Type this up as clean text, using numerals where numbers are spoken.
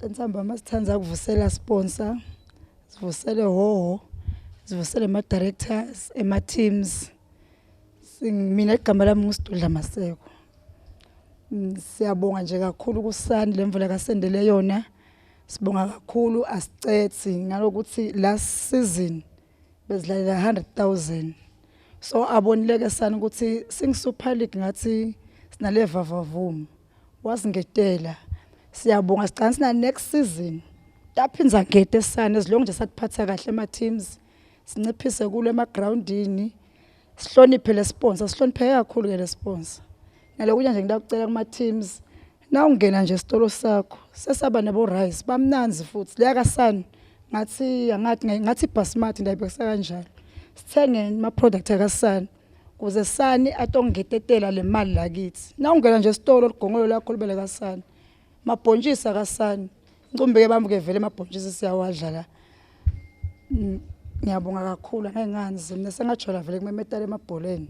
Entsambama sithanda kuvusela sponsor, sivusele hoho, sivusele ama directors, ema teams. Mina igama lami nguSidudla Maseko. Siyabonga nje kakhulu kusani lemvula kasendele yona. Sibonga kakhulu, asicethi ngalokuthi last season bezidlalela 100,000. So abonileke sani ukuthi sing Super League ngathi sinale vavavuma. Wasingetela. Siyabonga, sicana sina next season. Taphinza ngete sani ezilongo nje satiphatha kahle ema teams. Sinciphise kulo emagroundini. Sihloniphe le sponsor, sihlonipheke kakhulu ke le sponsor. Nalokunye nje ngitakucela kuma teams, na ungena nje esitolo sakho sesaba nabo rice bamnanzi futhi leya kasani ngathi angathi ngathi basmati, ndayibekisa kanjalo. Sithenge ama product akasani kuze sani atongetetela le mali lakithi. Na ungena nje esitolo, ligongolo lakho libe lekasani, mabhontshisi akasani, incumbeke bami ke vele amabhontshisi siyawadla la. Ngiyabonga kakhulu, angeke nganzi mina sengajola vele kumemetela emabholeni.